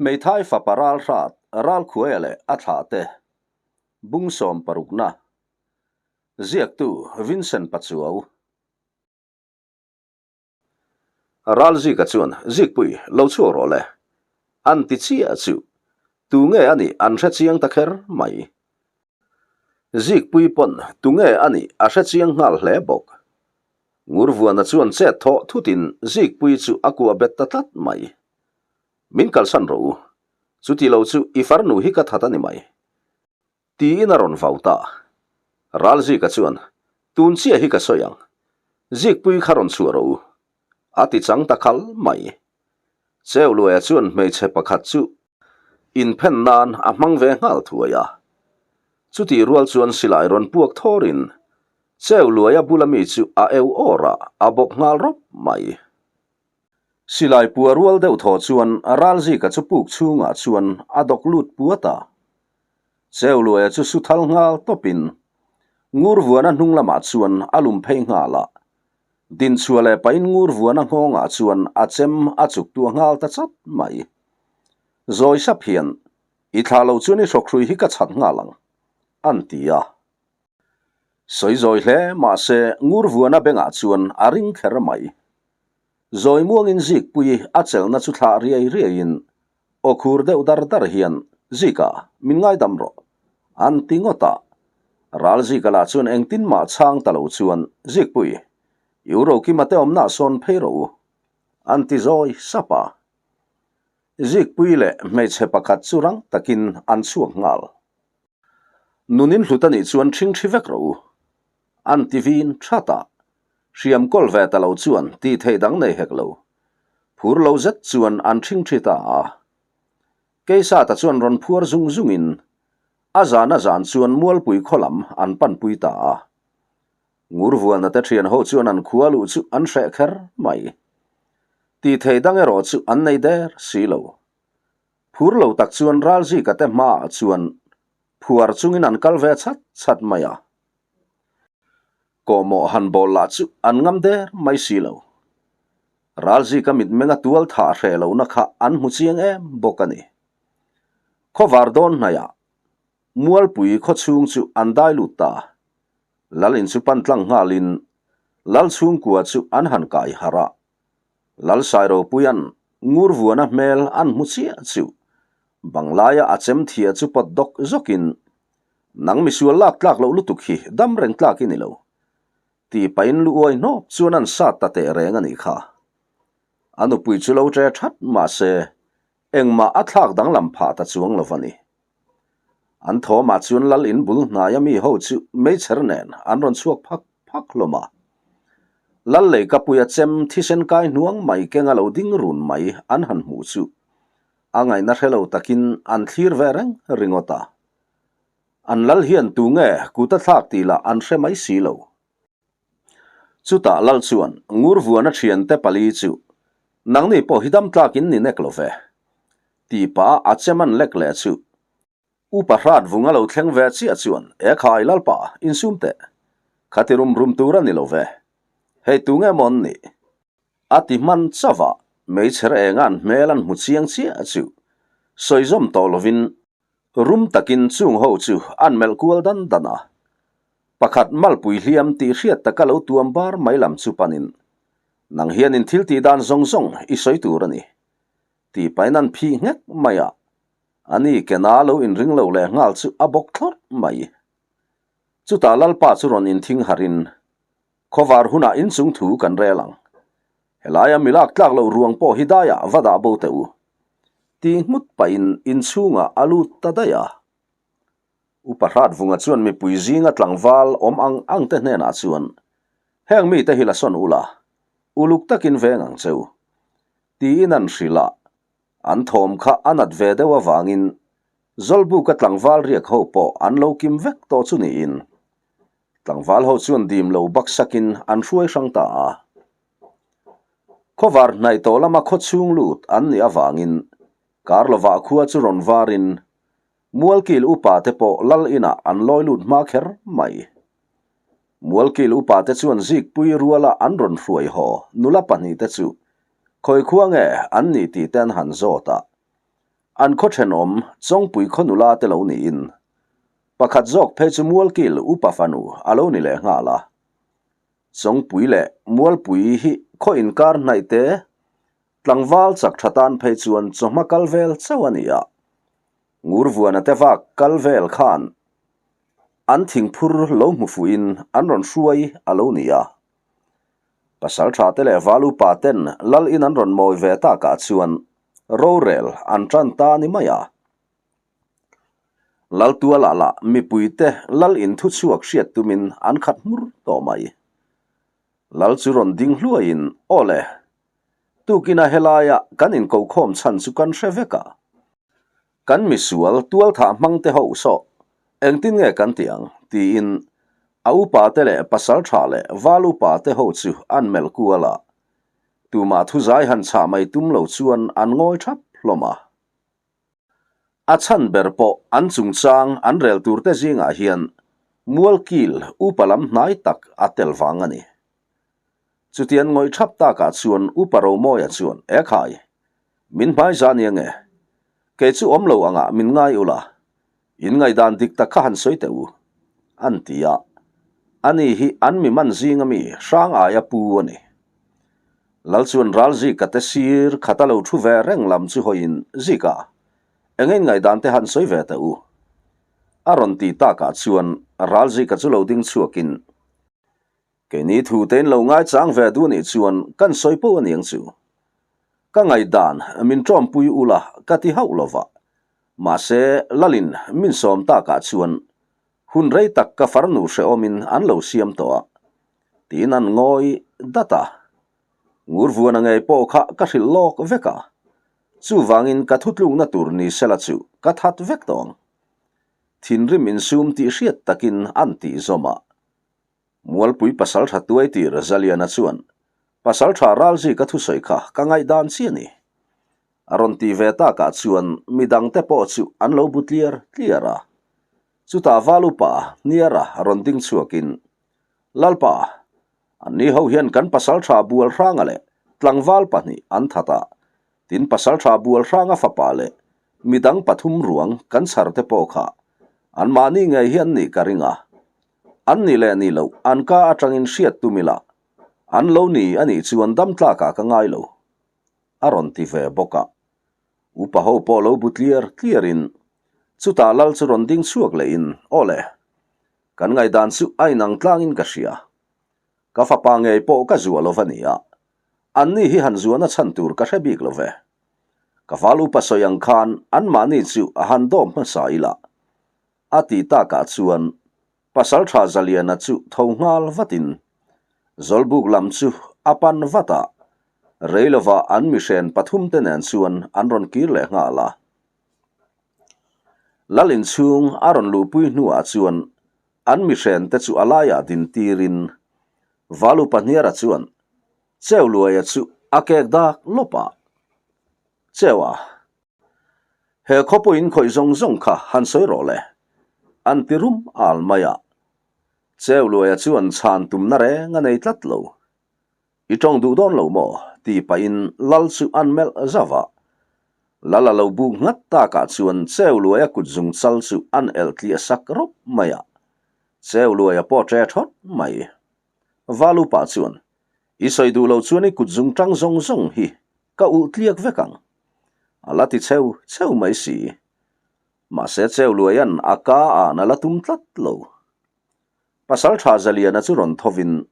Hmeithai fapa Ralhrat, Ralkhuaia leh a thlahte bung sawmparukna ziaktu Vincent Pachuau. Ralzika chuan Zikpui lo chhuak rawh le, an ti chiah chu tu nge a nih an hre chiang ta kher mai. Zikpui pawn tu nge a nih a hre chiang nghal hle bawk. Ngurvuana chuan chet thawh thutin Zikpui chu a kuah bet ta tlat mai. Min kalsan rawh u, chuti lo chu i farnu hi ka that a ni mai. Tiin a rawn vau ta. Ralzika chuan, Tun chiah hi ka sawi ang. Zikpui kha rawn chhuah rawh u. A ti chang ta khal mai. Cheuluaia chuan hmeichhe pakhat chu inphen nan a hmang ve nghal thuai a. Chutih rual chuan silai rawn puak thawrin Cheuluaia bula mi chu a eu awr a, a bawk nghal rawp mai. Silai pua rual deuh thaw chuan Ralzika chu puk chhungah chuan a dawk lut puat a. Cheuluaia chu su thal nghal tawpin Ngurvuana hnung lamah chuan a lum phei nghal a. Dinchhuah leh pahin Ngurvuana nghawngah chuan a chem a chuk tuah nghal ta chat mai. Zawi sap hian, I thlah lo chuan i hrawkhrui hi ka chhat nghal ang, an ti a. Sawi zawi hle mahse Ngurvuana bengah chuan a ring kher mai. Zawi muangin Zikpui a chelna chu thlah riai riaiin aw khur deuh dar dar hian Zika min ngaidam rawh an ti ngawt a. Ral Zika lah chuan engtin mah chhang ta lo chuan Zikpui, i u Rokima te awmna sawn phei rawh u an ti zawi sap a. Zikpui leh hmeichhe pakhat chu rang takin an chhuak nghal. Nunin hlut a nih chuan ṭhing ṭhi vek rawh u. An ti vin ṭhat a, hriam kawl ve ta lo chuan tih theih dang nei hek lo. Phur lo zet chuan an ṭhing ṭhi ta a. Keisata chuan rawn phuar zung zungin a zan a zan chuan Mualpui khaw lam an panpui ta a. Ngurvuana te ṭhian ho chuan an khua luh chu an hreh kher mai. Tih theih dang erawh chu an nei der si lo. Phur lo tak chuan Ralzika te hmaah chuan phuar chungin an kal ve chhat chhat mai a. Kawhmawh han bawl lah chu an ngam der mai si lo. Ralzika mitmenga tual thah hreh lohna kha an hmu chiang em bawk a ni. Khawvar dawn hnaiah Mualpui khawchhung chu an dai lut ta. Lal in chu pan tlang nghalin Lal chhungkua chu an han kai harh a. Lal Sairopuia'n Ngurvuana hmel an hmu chiah chu Banglaia a chem thia chu pawt dawk zawkin, Nang misual lak tlak loh lutuk hi dam reng tlak i ni lo, tih pahin lu uai hnawp chuan an sat ta teh reng a nih kha. A nupui chu lo ṭe ṭhat mahse engmah a thlak danglam phah ta chuang lo va ni. An thawmah chuan lal in bul hnaia mi ho chu meichher nen an rawn chhuak phak phak hlawm a. Lal leikapuia chem thisen kai hnuang mai kenga lo ding run mai an han hmuh chu a ngaihna hre lo takin an thlir ve reng ringawt a. An lal hian tu nge kut a thlak tih lah an hre mai si lo. Chutah lal chuan Ngurvuana thiante pali chu, Nangni pawh hi dam tlakin ni nek lo ve, tih pah a chem an lek leh chu. Upa hrat vung a lo thleng ve chiah chuan, E khai lalpa, insum teh. Khati rum rum tur a ni lo ve. Hei tu nge maw an nih? A ti hman chauh a, meichher enga an hmel an hmu chiang chiah chu sawi zawm tawh lovin rum takin chung ho chu an melh kual dan dan a. Pakhat malpui hliam tih hriat taka lo tuam bar mai lam chu panin, Nang hianin thil tih dan zawng zawng i sawi tur a ni. Tih pahin an phih nghek mai a, ani kena lo inring lo leh nghal chu a bawk thlawrh mai. Chutah Lalpa chu rawn inthing harin, Khawvar hunah inchung thu kan rel ang. Helaia milak tlak loh ruang pawh hi daiah va dah bo teh u. Tih nghut pahin inchhungah a lut ta daih a. Upa Hratvunga chuan mipui zinga tlangval awm ang ang te hnenah chuan, Heng mite hi la sawn ula, uluk takin veng ang cheu. Tiin an hrilh a, an thawm kha a nat ve deuh avangin Zawlbuka tlangval riak ho pawh an lo kim vek tawh chu niin tlangval ho chuan dim lo baksakin an hruai hrang ta a. Khawvar hnaih tawh lama khawchhung lut an nih avangin Karlovah khua chu rawn varin Mualkil upa te pawh lal inah an lawi lut hma kher mai. Mualkil upa te chuan Zikpui ruala an rawn hruai haw nula pahnihte chu khawi khua nge an nih tih te an han zawt a. An khaw thenawm Chawngpui khaw nula te lo niin pakhat zawk phei chu Mualkil upa fanu a lo ni leh nghal a. Chawngpui leh Mualpui hi khaw inkar hnaih te tlangval chak tha tan phei chuan chawhma kal vel chauh a ni a. Ngurvuana te vak kal vel khan an thingphur lo hmu fuhin an rawn hruai a lo ni a. Pasaltha te leh val upa ten lal in an rawn mawi ve takah chuan rorel an tan ta ni mai a. Laltualah lah mipui te lal in thuchhuak hriat tumin an khat hmur tawh mai. Lal chu rawn ding hluaiin, Aw le, tukina helaia kan inkokhawm chhan chu kan hre vek a. Kan misual tualthah hmang te ho sawh engtin nge kan tih ang? tiin a upa te leh pasaltha leh val upa te ho chu an melh kual a. Tumah thuzai han chhah mai tum lo chuan an ngawi thap hlawm a. A chhan ber pawh an chungchang an rel tur te zingah hian Mualkil upa lam hnai tak a tel vang a ni. Chutian ngawih thap takah chuan Upa Romawia chuan, Ekhai, min hmai za nia nge? Kei chu awm lo angah min ngai ula, in ngaihdan dik tak kha han sawi teh u, an ti a. Ani hi an mi man zinga mi hrang aia pu a ni. Lal chuan Ralzika te sir khata lo thu ve reng lam chu hawiin, Zika, eng in ngaihdan te han sawi ve teh u, a rawn ti takah chuan Ralzika chu lo ding chhuakin, Keini thu tein lo ngaichang ve duh nih chuan kan sawi poh a niang chu. Ka ngaihdan min tawmpui ula ka ti hauh lova, mahse Lalin min sawm takah chuan hun rei tak ka farnu hrehawmin an lo siam tawh a, tiin an ngawi dat a. Ngurvuana ngei pawh kha ka hrilh lawk vek a, chuvangin ka thutlukna tur ni sela chu ka that vek tawh ang. Thinrim insum tih hriat takin an tih zawm a. Mualpui Pasaltha Tuaitir Zaliana chuan, Pasaltha Ralzika thusawi kha ka ngaihdan chi a ni. A rawn ti ve takah chuan midangte pawh chu an lo bu tliar tliar a. Chutah Val upa Hniara rawn ding chhuakin, Lalpa, anni ho hian kan Pasaltha Bualhranga leh tlangval pahnih an that a, Tin, Pasalṭha Bualhranga fapa leh midang pathum ruang kan chhar te pawh kha anmahni ngei hi an nih ka ring a. An nih leh nih loh an ka aṭangin hriat tum ila, an lo ni a nih chuan dam tlakah ka ngai lo, a rawn ti ve bawk a. Upa ho pawh lo bu tliar tliarin chutah lal chu rawn ding chhuak lehin, Aw le, kan ngaihdan chu a inang tlangin ka hria. Ka fapa ngei pawh ka zuah lo va nia. Anni hi han zuahna chhan tur ka hre bik lo ve. Ka val upa sawi ang khan anmahni chu a han dawm hmasa ila. A ti takah chuan Pasaltha Zaliana chu tho nghal vatin Zawlbuk lam chu a pan vat a, rei lovah an mihren pathumte nen chuan an rawn kir leh nghal a. Lal inchhung a rawn luhpui hnuah chuan An mihrente chu a laiah din tirin Valu Pahniara chuan Cheuluaia chu a kek dak lawp a, Cheua, he khawpuiin khawih zawng zawng kha han sawi rawh le, an ti rum al mai a. Cheuluaia chuan chhan tumna reng a nei tlat lo. I tawng duh dawn lo maw? tih pahin Lal chu an melh zauh a. Lal a lo buk nghat takah chuan Cheuluaia kut zung chal chu an elh tliah sak rawp mai a. Cheuluaia pawh ṭe ṭhawt mai. Valupa chuan, I sawi duh lo chuan i kut zung ṭang zawng zawng hi ka ulh tliak vek ang. A la ti cheu cheu mai si. Mahse Cheuluaia'n a ka an a la tum tlat lo. Pasalṭha Zaliana chu rawn thovin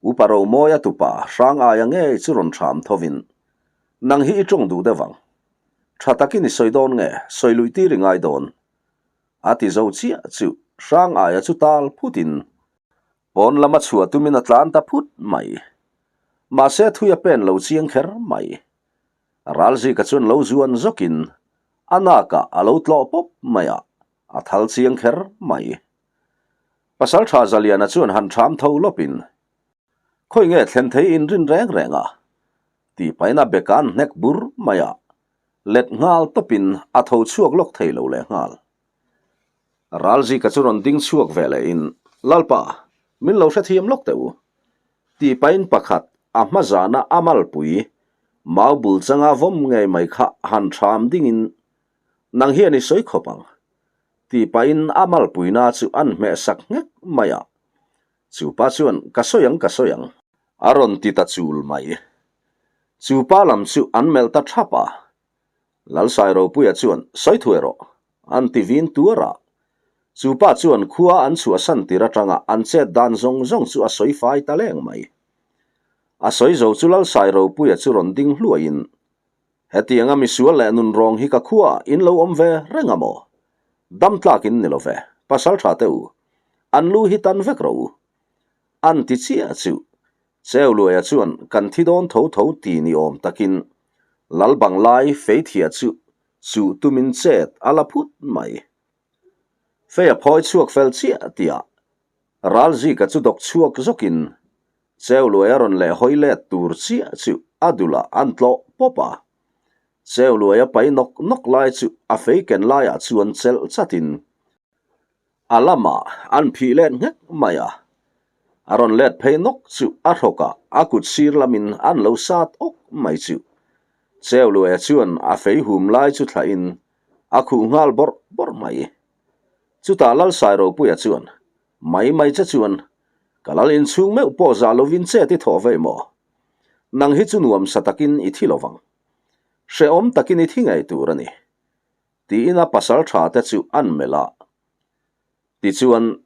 Upa Romawia tupa hrang aia ngei chu rawn hram thovin, Nang hi i tawng duh deuh ang. Tha takin i sawi dawn nge, sawi luih tir i ngai dawn. A ti zo chiah chu hrang aia chu tal phutin pawn lama chhuah tumin a tlan ta phut mai. Mahse thui a pen lo chiang kher mai. Ralzika chuan lo zuan zawkin a nakah a lo tlawh pawp mai a, a thal chiang kher mai. Pasalṭha Zaliana chuan han ṭham tho lawpin, Khawi nge thlen thei in rin reng reng a? tih pahin a beka an hnek bur mai a, let nghal tawpin a tho chhuak lawk thei lo leh nghal. Ralzika chu rawn ding chhuak ve lehin, Lalpa, min lo hrethiam lawk teh u, tih pahin pakhat a hma zana a malpui mau bul changa vawm ngei mai kha han ṭham dingin. Nang hian i sawi khawp ang. Tih pahin a malpuina chu an hmeh sak nghek mai a. Chu pa chuan, Ka sawi ang, ka sawi ang. A rawn ti ta chul mai. Chu pa lam chu an melh ta thap a. Lalsairopuia chuan, Sawi thuai rawh. An ti vin tuar a. Chu pa chuan khua an chhuahsan tir atanga an chet dan zawng zawng chu a sawi fai ta leng mai. A sawi zo chu Lalsairopuia chu rawn ding hluaiin, Hetianga misual leh nunrawng hi ka khuaah in lo awm ve reng a maw? Dam tlak in ni lo ve, pasal tha teh u. An lu hi tan vek rawh u. An ti chiah chu. Cheuluaia chuan kan thi dawn tho tho ti ni awm takin Lalbanglai Feithia chu chuh tumin chet a la phut mai. Fei a phawi chhuak fel chiah tihah Ralzika chu dawk chhuak zawkin Cheuluai a rawn leh hawi let tur chiah chu a dulah an tlawh pawp a. Cheuluai a pai nawk nawk lai chu a fei ken laiah chuan chelh chatin a lamah an phih let nghek mai a. A rawn let phei nawk chu a hrawkah a kut sir lamin an lo sat awk mai chu. Cheuluaia chuan a fei hum lai chu thlahin a khuh nghal bawrh bawrh mai. Chutah Lalsairopuia chuan, Mai mai che chuan, ka lal inchhung meuh pawh zah lovin chet i thawh vei maw? Nang hi chu nuam sa takin i thi lovang. Hrehawm takin i thi ngei tur a ni. Tiin a pasal tha te chu an melh a. Tichuan,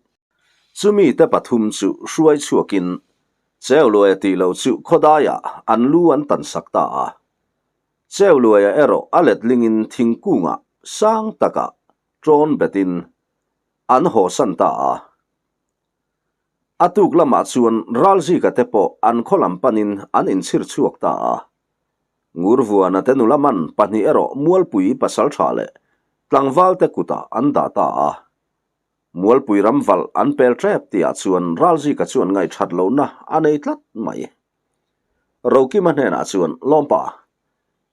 chumi te pathum chu hruai chhuakin Cheuluaia tih loh chu khawdaiah an lu an tan sak ta a. Cheuluaia erawh a letlingin thingkungah sang takah ṭawn betin an hawsan ta a. A tuk lamah chuan Ralzika te pawh an khaw lam panin an inchhir chhuak ta a. Ngurvuana te nula man pahnih erawh Mualpui pasalṭha leh tlangvalte kutah an dah ta a. Mualpui ram valh an pel ṭep tihah chuan Ralzika chuan ngaihṭhat lohna a nei tlat mai. Rokima hnenah chuan, Lawmpa,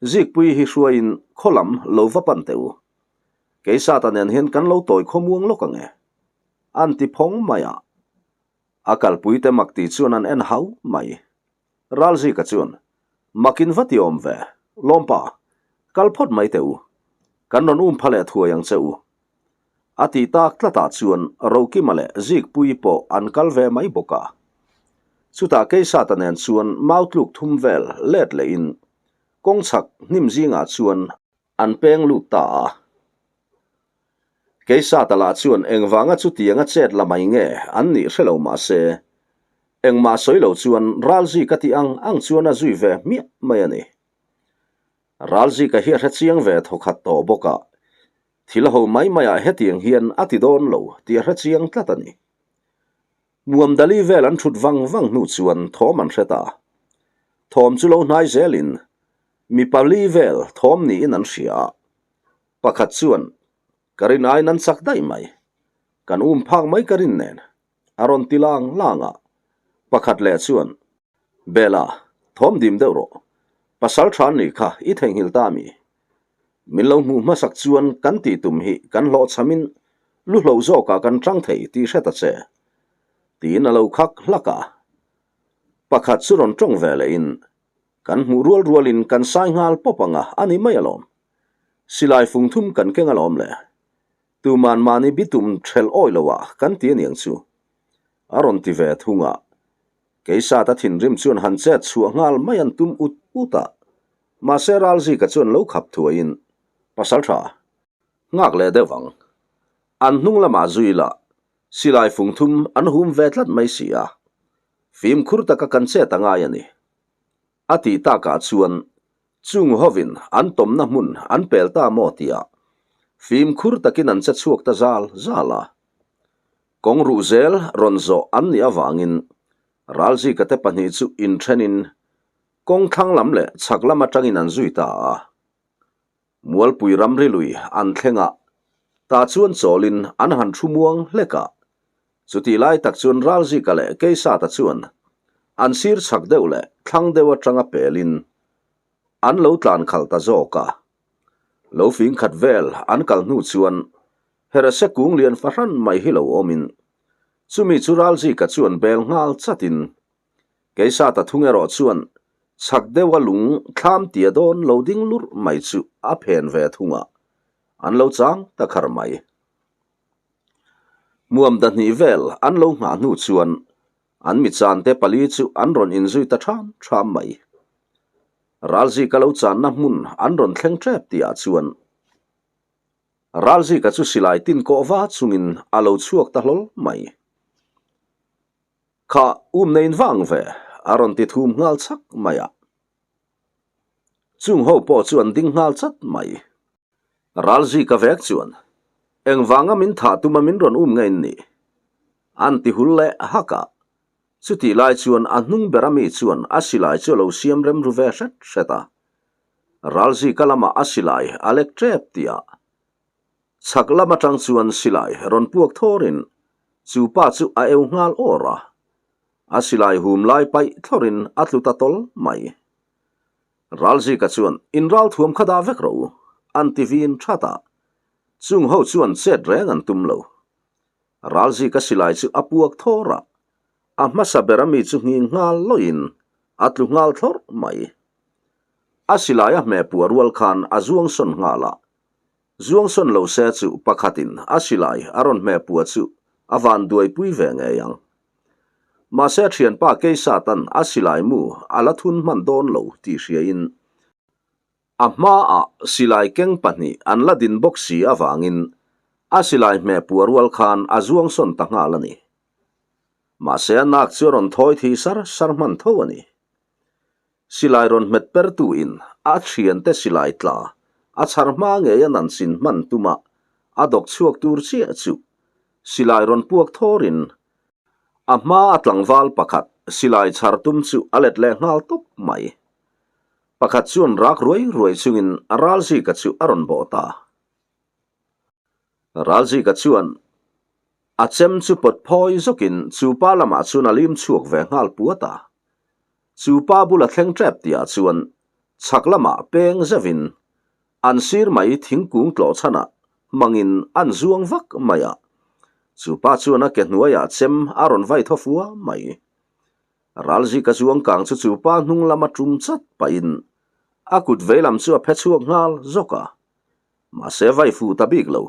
Zikpui hi hruaiin khaw lam lo va pan teh u. Keisata nen hian kan lo tawi khawmuang lawk ang e. An ti phawng mai a. A kalpuite mak ti chuan an en hau mai. Ralzika chuan, Makin va ti awm ve, Lawmpa, kal phawt mai teh u. Kan rawn um pha leh thuai ang che u. A tih tak tlatah chuan Rokima leh Zikpuii pawh an kal ve mai bawk a. Chutah Keisata nen chuan mau tluk thum vel let lehin kawng chhak hnim zingah chuan an peng lut ta a. Keisata lah chuan engvanga chutianga chet la mai nge an nih hre lo mah se, engmah sawi lo chuan Ralzika tih ang ang chuan a zui ve hmiah mai a ni. Ralzika hi a hre chiang ve thawkhat tawh bawk a, thil ho mai maiah hetiang hian a ti dawn lo tih a hre chiang tlat a ni. Muamdali vel an thut vang vang hnu chuan thawm an hre ta. Thawm chu lo hnai zelin mi pali vel thawm niin an hria a, pakhat chuan ka rin aiin an chak daih mai, kan um phak mai ka rin nen a rawn ti lang lang a, pakhat leh chuan Bela, thawm dim deuh rawh. Pasal tha an nih kha i theihnghilh ta mi? Min lo hmuh hmasak chuan kan tih tum hi kan hlawhchhamin lu hloh zawkah kan tang thei tih hre ta che. Tiin a lo khak hlak a. Pakhat chu rawn tawng ve lehin, Kan hmuh rual rualin kan sai nghal pawp anga a ni mai alawm. Silai fung thum kan keng alawm le. Tuman mahni bitum thelh awi loah kan ti aniang chu. A rawn ti ve thung a. Keisata thinrim chuan han chet chhuah nghal mai an tum ut ut a. Mahse Ralzika chuan lo khap thuaiin, Pasal tha, nghak leh deuh ang. An hnung lamah zui la, silai fung thum an hum ve tlat mai si a. Fimkhur taka kan chet a ngai a ni. A tih takah chuan chung hovin an tawmna hmun an pel ta maw tia fimkhur takin an che chhuak ta zal zal a. Kawng ruh zel rawn zawh an nih avangin Ralzika te pahnih chu inthenin kawng thlang lam leh chhak lam atangin an zui ta a. Mualpui ramri lui an thleng a, tah chuan chawlin an han thu muang hlek a. Chutih lai tak chuan Ralzika leh Keisata chuan an sir chhak deuh leh thlang deuh atanga pelin an lo tlan khalh ta zawk a. Lo fing khat vel an kal hnu chuan Herase kung lian fahran mai hi lo awmin chumi chu Ralzika chuan bel nghal chatin Keisata thung erawh chuan chhak deuha lung thlam tia dawn lo ding lurh mai chu a phen ve thung a. An lo chang ta khar mai. Muam dahnih vel an lo nghah hnu chuan an mi chante pali chu an rawn inzui ta ṭham ṭham mai. Ralzika lo channa hmun an rawn thleng ṭep tihah chuan Ralzika chu silai tin kawh va chungin a lo chhuak ta hlawl mai. Kha um neiin vang ve, a rawn ti thum nghal chak mai a. Chung ho pawh chu an ding nghal chat mai. Ralzika vek chuan, Engvanga min thah tuma min rawn um nge in nih? An ti hul leh hak a. Chutih lai chuan a hnung ber ami chuan a silai chu a lo siam rem ru ve hret hret a. Ralzika lamah a silai a lek tep tih a. Chhak lam atang chuan silai rawn puak thawrin chu pa chu a eu nghal awr a. A silai hum lai paih thlawrin a tlu ta tawl mai. Ralzika chuan in ral thuam kha dah vek rawh u, an ti vin that a. Chung ho chuan chet reng an tum lo. Ralzika silai chu a puak thawr a, a hmasa ber ami chu nghing nghal lawiin a tlu nghal thlawrh mai. A silai a hmeh puah rual khan a zuang sawn nghal a, zuang sawn lo se chu pakhatin a silai a rawn hmeh puah chu a van duaipui ve ngei ang. Mahse a thianpa Keisatan a silai mu a la thun hman dawn lo tih hriain a hmaah silai keng pahnih an la din bawk si avangin a silai hmeh puah rual khan a zuang sawn ta nghal a ni. Mahse a nak chu a rawn thawi thei sar sar hman tho a ni. Silai rawn hmet pertu in a thiante silai tla a chhar hma ngei a nan sin hman tuma a dawk chhuak tur chiah chu silai rawn puak thawrin a hma a tlangval pakhat silai chhar tum chu a let leh nghal tawp mai. Pakhat chuan rak ruai ruai chungin Ralzika chu a rawn bawh ta. Ralzika chuan a chem chu pawt phawi zawkin chu pa lamah chuan a lim chhuak ve nghal puat a. Chu pa bula thleng tep tihah chuan chhak lamah peng zeuhin an sir mai thingkung tlawh chhanah hmangin an zuang vak mai a. Chu pa chuan a ke hnuaiah chem a rawn vai thaw fua mai. Ralzika zuang kang chu chu pa hnung lama tum chat pahin a kut veilam chu a phe chhuak nghal zawk a. Mahse vai fuh ta bik lo.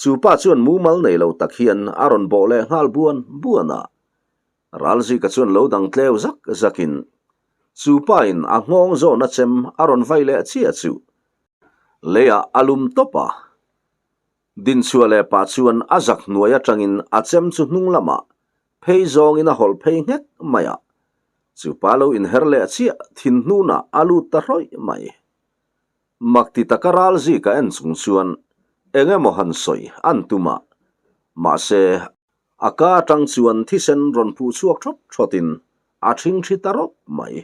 Chu pa chuan mumal nei lo tak hian a rawn bawh leh nghal buan buan a. Ralzika chuan lo dang tleu zak zakin chu pa in a nghawng zawhna chem a rawn vai leh chiah chu leiah a lum tawp a. Dinchhuah leh pah chuan a zak hnuai atangin a chem chu hnung lamah phei zawngin a hawlh phei nghek mai a. Chu pa lo inher leh chiah thin hnunah a lut ta hrawih mai. Mak ti taka ral zika en chung chuan eng emaw han sawi an tum a, mahse a ka atang chuan thisen rawn phuh chhuak thawt thawtin a thing thi ta rawp mai.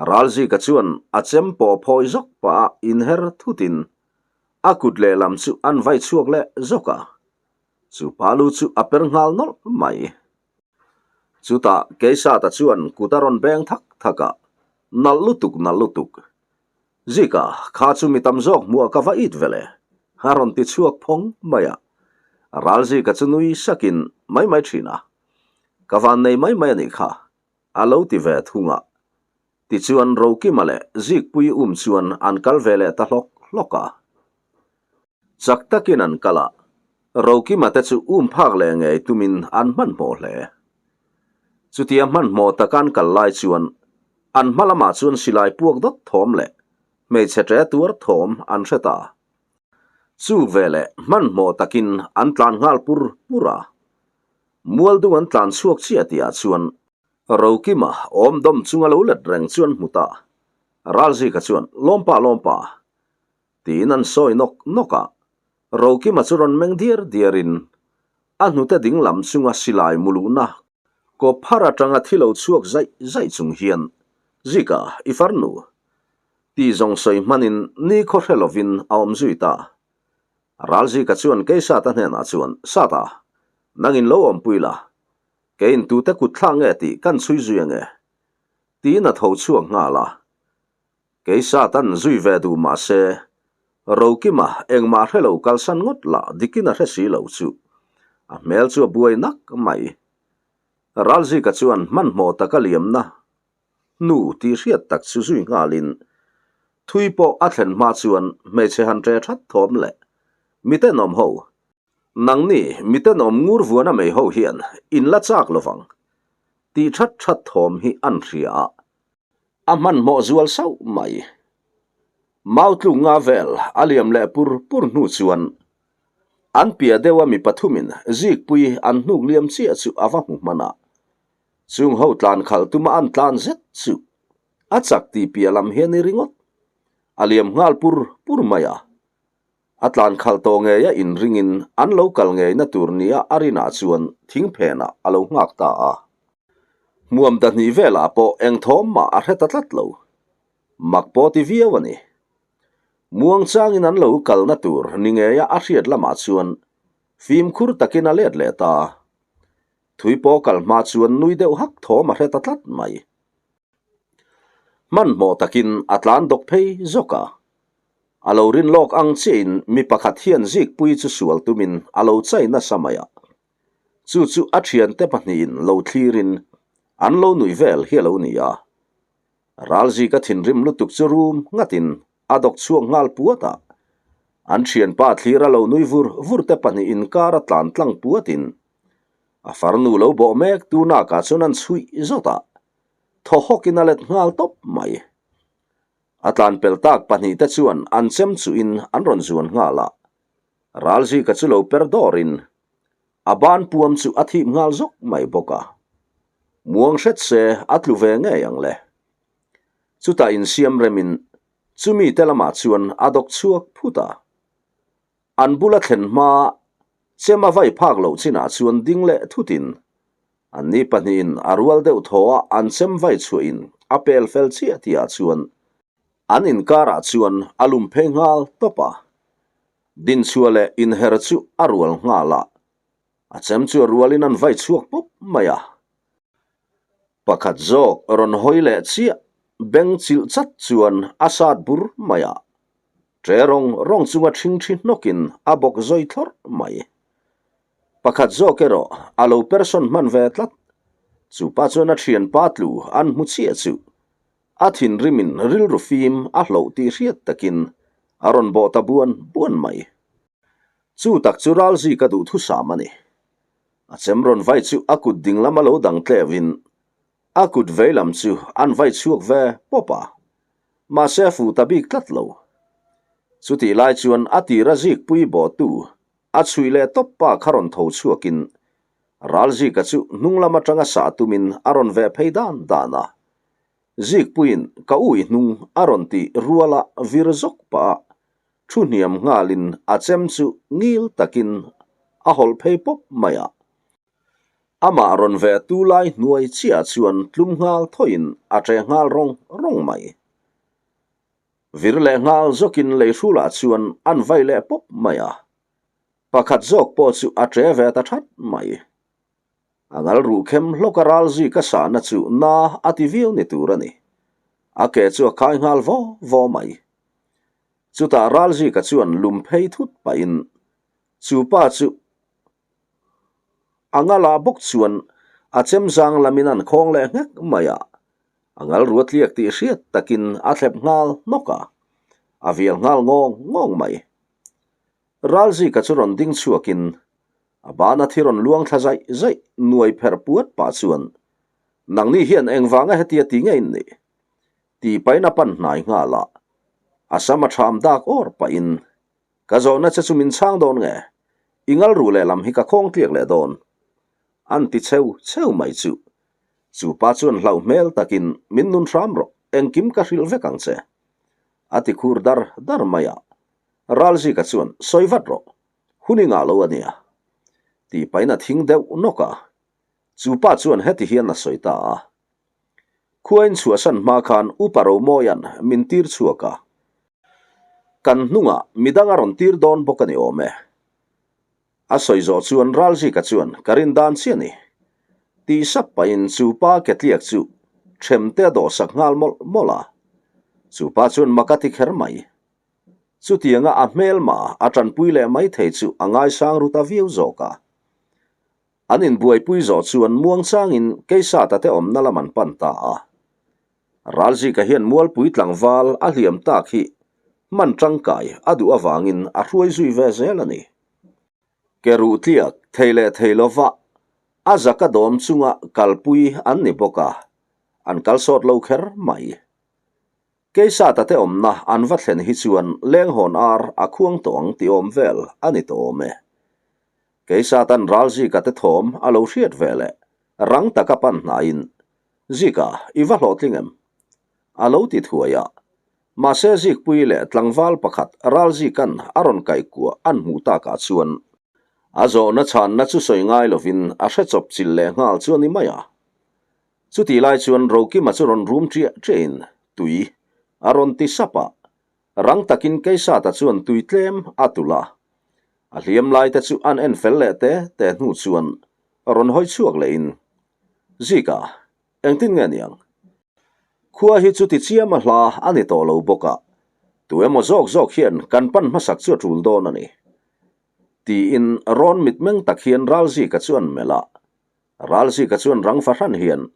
Ral zika chuan a chem pawh phawi zawk pah a inher thutin a kut lehlam chu an vai chhuak leh zawk a, chu pa lu chu a per nghal nawlh mai. Chutah Keisata chuan kut a rawn beng thak thak a, Nalh lutuk, nalh lutuk. Zika, kha chu mi tam zawk hmuah ka va it vele, a rawn ti chhuak phawng mai a. Ralzika chu nui sakin mai mai thin a, Ka van nei mai mai a nih kha, a lo ti ve thung a. Tichuan Rokima leh Zikpuii um chuan an kal ve leh ta hlawk hlawk a. Chak takin an kal a, Rokima te chu um phak leh ngei tumin an hmanhmawh hle. Chutia hmanhmawh taka an kal lai chuan an hma lamah chuan silai puak dawt thawm leh hmeichhe ṭe tuar thawm an hre ta. Chu veleh hmanhmawh takin an tlan nghal pur pur a. Mualdung an tlan chhuak chiah tihah chuan Rokima awm dawm chunga lo let reng chu an hmu ta. Ralzika chuan, Lawmpa, lawmpa! Tiin an sawi nawk nawk a, Rokima chu rawn meng diar diarin a hnute ding lam chunga silai muluhna kawp phar atanga thi lo chhuak zaih zaih chung hian, Zika, i farnu! Tih zawng sawi hmanin nikhaw hre lovin a awm zui ta. Ralzika chuan Keisata hnenah chuan, Sata, nangin lo awmpui la, keiin tute kut thlak nge tih kan chhui zui ange? Tiin a tho chhuak nghal a. Kei Satan zui ve duh mah se, Rokima engmah hre lo kalsan ngawt lah dikin a hre si lo chu. A hmel chu a buai nak mai. Ralzika chuan hmanhmawh taka liamna hnu tih hriat tak chu zui nghalin. Thui pawh a thlen hma chuan hmeichhe han ṭe ṭhat thawm leh mitenawm ho, nangni mitenawm ngur vuana mei ho hian in la chak lovang tih ṭhat ṭhat thawm hi an hria a, a hmanhmawh zual sauh mai. Mau tluk nga vel a liam leh pur pur hnu chuan an piah deuha mi pathumin zikpui an hnuk liam chiah chu a va hmu hman a, chung ho tlan khalh tuma an tlan zet chu A chak tih piah lam hian i ringawt. A liam nghal pur pur mai a. A tlan khalh tawh ngei a inringin an lo kal ngeina tur nia a rinah chuan thing phenah a lo nghak ta a. Hmuam dahnih velah pawh eng thawm mah a hre ta tlat lo. Mak pawh ti viau a ni. Muangchangin an lo kalna tur ni ngeia a hriat lamah chuan fimkhur takin a let leh ta a. Thui pawh kal hma chuan nui deuh hak thawm a hre ta tlat mai. Hmanhmawh takin a tlan dawk phei zawk a. A lo rin lawk ang chiahin mi pakhat hian zikpui chu sual tumin a lo chai nasa mai a. Chu chu a thiante pahnihin lo thlirin an lo nuih vel hi a lo ni a. Ralzika thinrim lutuk chu rum ngatin a dawk chhuak nghal puat a. An thianpa thlir a lo nui vur vur te pahnih inkar a tlan tlang puatin a farnu lo bawh mek tu nakah chuan an chhuih zawt a. Thaw hawkin a let nghal tawp mai. A tlan pel tak pahnihte chuan an chem chuhin an rawn zuan nghal a. Ralzika chu lo per dawrin a ban puam chu a thip nghal zawk mai bawk a. Muang hret se a tlu ve ngei ang le. Chutah insiam remin chumi te lamah chuan a dawk chhuak phut a. An bula thlen hma chem a vai phak loh chinah chuan ding leh thutin Anni pahnihin a rual deuh thaw a an chem vai chhuahin a pel fel chiah tihah chuan an inkarah chuan a lum phei nghal tawp a. Dinchhuah leh inher chu a rual nghal a, a chem chu a rualin an vai chhuak pawp mai a. Pakhat zawk rawn hawi leh chiah beng chilh chat chuan a sat bur mai a, ṭe rawng rawng chunga ṭhingṭhi hnawkin a bawk zawi thlawrh mai. Pakhat zawk erawh a lo person hman ve tlat. Chu pa chuan a thianpa tlu an hmu chiah chu a thinrimin rilru fim a hloh tih hriat takin a rawn bawh ta buan buan mai. Chu tak chu Ralzika duhthusam a ni. A chem rawn vai chu a kut dinglam a lo dang tleuhin a kut veilam chu an vai chhuak ve pawp a, mahse a fuh ta bik tlat lo. Chutih lai chuan a tira zikpui bawhtu A chhuih leh tawp pa kha rawn tho chhuakin Ralzika chu hnung lam atanga sah tumin a rawn veh phei dan dan a. Zikpuiin ka ui hnung a rawn tih ruala vir zawk pah a, thu hniam nghalin a chem chu ngil takin a hawlh phei pawp mai a. Amah rawn veh tu lai hnuai chiah chuan tlum nghal thawiin a ṭe nghal rawng rawng mai. Vir leh nghal zawkin leihrulah chuan an vai leh pawp mai a, pakhat zawk pawh chu a ṭe ve ta ṭhat mai. A ngal ruh khem hlawk a ral zui ka sahna chu na a ti viau ni tur a ni. A ke chu a khai nghal vaw vaw mai. Chutah ral zika chuan lum phei thut pahin chu pa chu A ngalah bawk chuan a chem zang lamin an khawng leh nghek mai a, a ngal ruat liak tih hriat takin a thlep nghal hnawk a, a vial nghal ngawng ngawng mai. Ralzika chu rawn ding chhuakin a bana thi rawn luang thla zaih zaih nuai pherh puat pah chuan, Nangni hian engvanga hetia ti nge in nih? tih pahin a pan hnai nghal a, a sam a ṭham dak awr pahin Ka zawhna che chu min chhang dawn nge? I ngal ruh lehlam hi ka khawng tliak leh dawn. An ti cheu cheu mai chu. Chu pa chuan hlauh hmel takin min nun hram rawh, engkim ka hrilh vek ang che. A ti khur dar dar mai a. Ralzika chuan sawi vat rawh, hun i ngah lo a nia. Tih pahin a thing deuh nawk a. Chu pa chuan heti hian a sawi ta a. Khuain chhuahsan hma khan Upa Romawia'n min tir chhuak a. Kan hnungah midang a rawn tir dawn bawk a ni awm e. A sawi zawh chuan Ralzika chuan ka rin dan chiah a ni. Tih sap pahin chu pa ketliak chu ṭhemte a dawhsak nghal mawlh mawlh a. Chu pa chuan mak a ti kher mai. Chutianga a hmelma a ṭanpui leh mai thei chu a ngaisang ru ta viau zawk a. An inbuaipui zawh chuan muangchangin Keisata te awmna lam an pan ta a. Ralzika hian Mualpui tlangval a hliam tak hi hman tangkai a duh avangin a hruai zui ve zel a ni. Ke ruh tliak thei leh thei lova a zaka dawm chunga kalpui an ni bawk a, an kal sawt lo kher mai. Keisata te awmna an va thlen hi chuan lenghawn ar a khuang tawh ang tih awm vel a ni tawh awm e. Keisatan Ralzika te thawm a lo hriat ve leh rang taka pan hnaiin, Zika, i va hlawhtling em? A lo ti thuai a. Mahse Zikpui leh tlangval pakhat Ralzika'n a rawn kaihkuah an hmuh takah chuan a zawhna chhanna chu sawi ngai lovin a hre chawp chilh leh nghal chu a ni mai a. Chutih lai chuan Rokima chu rawn rum ṭiah ṭiahin tui a rawn ti sap a, rang takin Keisata chuan tui tlem a tulh a. A hliam lai te chu an en fel leh te te hnu chuan rawn hawi chhuak lehin, Zika, engtin nge niang? Khua hi chuti chiam a hla a ni tawh lo bawk a, tu emaw zawk zawk hian kan pan hmasak chu a ṭul dawn a ni. Tiin rawn mitmeng tak hian Ralzika chu an melh a, Ralzika chuan rang fahran hian,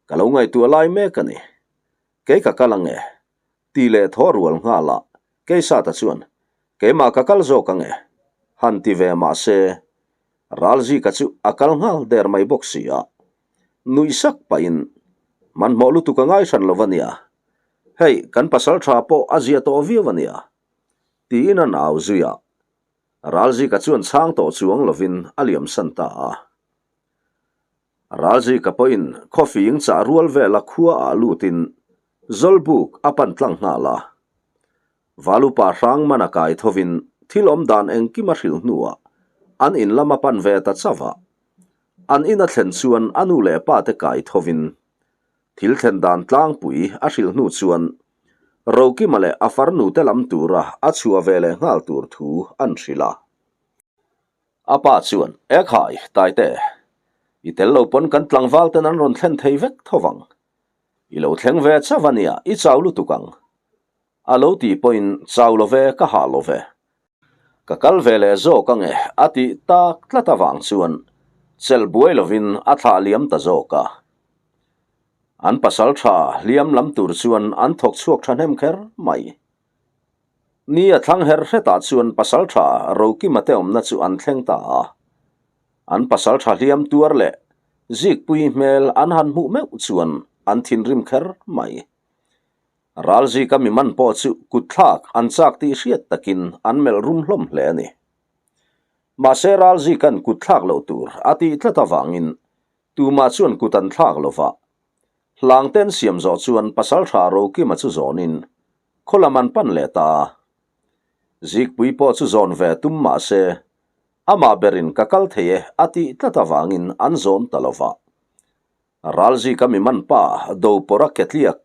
Ka lo ngaihtuah lai mek a ni. Kei ka kal ang e. Ti leh thaw rual nghal a, Keisata chuan, Keimah ka kal zawk ang e. Han ti ve mah se, Ralzika chu a kal nghal der mai bawk si a. Nuih sak pahin, Hmanhmawh lutuk a ngai hran lo a nia. Hei, kan pasal tha pawh a zia tawh viau a nia. Tiin a nau zui a. Ralzika chuan chhang tawh chuang lovin a liamsan ta a. Ralzika pawhin khawfing chah rual vela khua ah lutin Zawlbuk a pan tlang nghal a. Valupa hrang man a kai thovin thil awm dan engkim a hrilh hnuah an in lam a pan ve ta chauh a. An in a thlen chuan a nu leh pa te kai thovin thil thlen dan tlangpui a hrilh hnu chuan Rokima leh a farnu te lam tura a chhuah ve leh nghal tur thu an hrilh a. A pa chuan, E khai, Taite, i tel lo pawn kan tlangval ten an rawn thlen thei vek tho vang. I lo thleng ve chauh a nia, i chau lutuk ang. A lo tih pawhin, Chau lo ve, ka hah lo ve. Ka kal ve leh zawk ange, a tih tak tlat avang chuan chelh buai lovin a thlah liam ta zawk a. An pasal tha hliam lam tur chuan an thawk chhuak thahnem kher mai. Ni a thlang her hretah chuan pasal tha Rokima te awmna chu an thleng ta a. An pasal tha hliam tuar leh Zikpui hmel an han hmuh meuh chuan an thinrim kher mai. Ralzika mi man pawh chu kutthlak an chak tih hriat takin an melh rum hlawm hle a ni. Mahse Ralzika'n kutthlak loh tur a tih tlat avangin tumah chuan kut an thlak lo va. Hlangte an siam zawh chuan Pasaltha Rokima chu zawnin khaw lam an pan leh ta a. Zikpui pawh chu zawn ve tum mahse amah berin ka kal thei e a tih tlat avangin an zawn ta lo va. Ralzika mi man pa Dopawrh a ketliak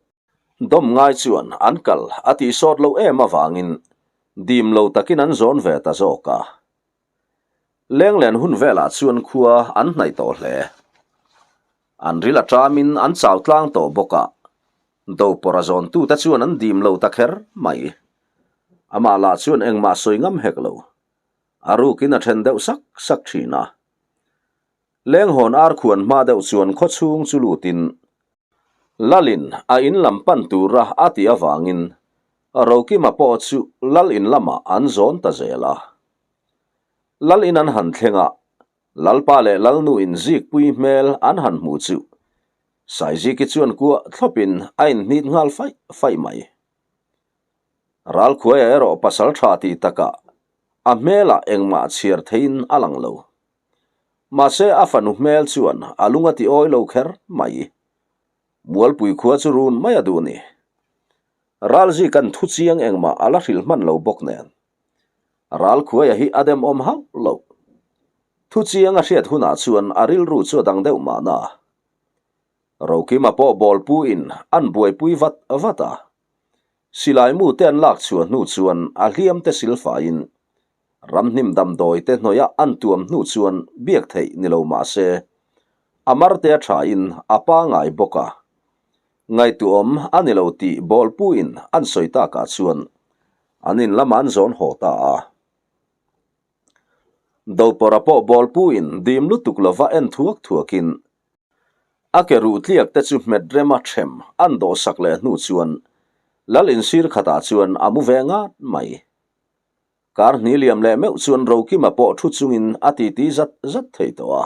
dawm ngai chuan an kal a tih sawt lo em avangin dim lo takin an zawn ve ta zawk a. Lenglen hun velah chuan khua an hnaih tawh hle. An ril a tamin an chau tlang tawh bawk a, Dopawrh a zawntute chuan an dim lo ta kher mai. Amah lah chuan engmah sawi ngam hek lo. A rukin a then deuh sak sak thin a. Lenghawn ar khuan hma deuh chuan khawchhung chu lutin Lalin a in lam pan tura a tih avangin Rokima pawh chu Lal in lamah an zawn ta zel a. Lal in an han thleng a, Lalpa leh Lalnu in zikpui hmel an han hmuh chu Saiziki chuan kuah thlawpin a inhnit nghal faih faih mai. Ralkhuaia erawh pasal tha tih takah a hmelah engmah chhiar theiin a lang lo. Mahse a fanu hmel chuan a lung a ti awi lo kher mai. Mualpui khua chu run mai a duh ni. Ralzika'n thu chiang engmah a la hrilh hman lo bawk nen. Ralkhuaia hi a demawm hauh lo. Thu chiang a hriat hunah chuan a rilru chu a dang deuh mahna. Rokima pawh bawlpuiin an buaipui vat vat a. Silai mute an lak chhuah hnu chuan a hliamte silfaiin Ramhnim damdawi te hnawih a an tuam hnu chuan biak theih ni lo mah se, a marte a thain a pangai bawk a. Ngaihtuahawm a ni lo tih bawlpuiin an sawi takah chuan an in lamah an zawn haw ta a. Dopawrha pawh bawlpuiin dim lutuk lova en thuak thuakin. A ke ruh tliak te chu hmet rema ṭhem an dawhsak leh hnu chuan Lal insir khatah chuan a mu ve ngat mai. Kar hni liam leh meuh chuan Rokima pawh thu chungin a titi zat zat thei tawh a.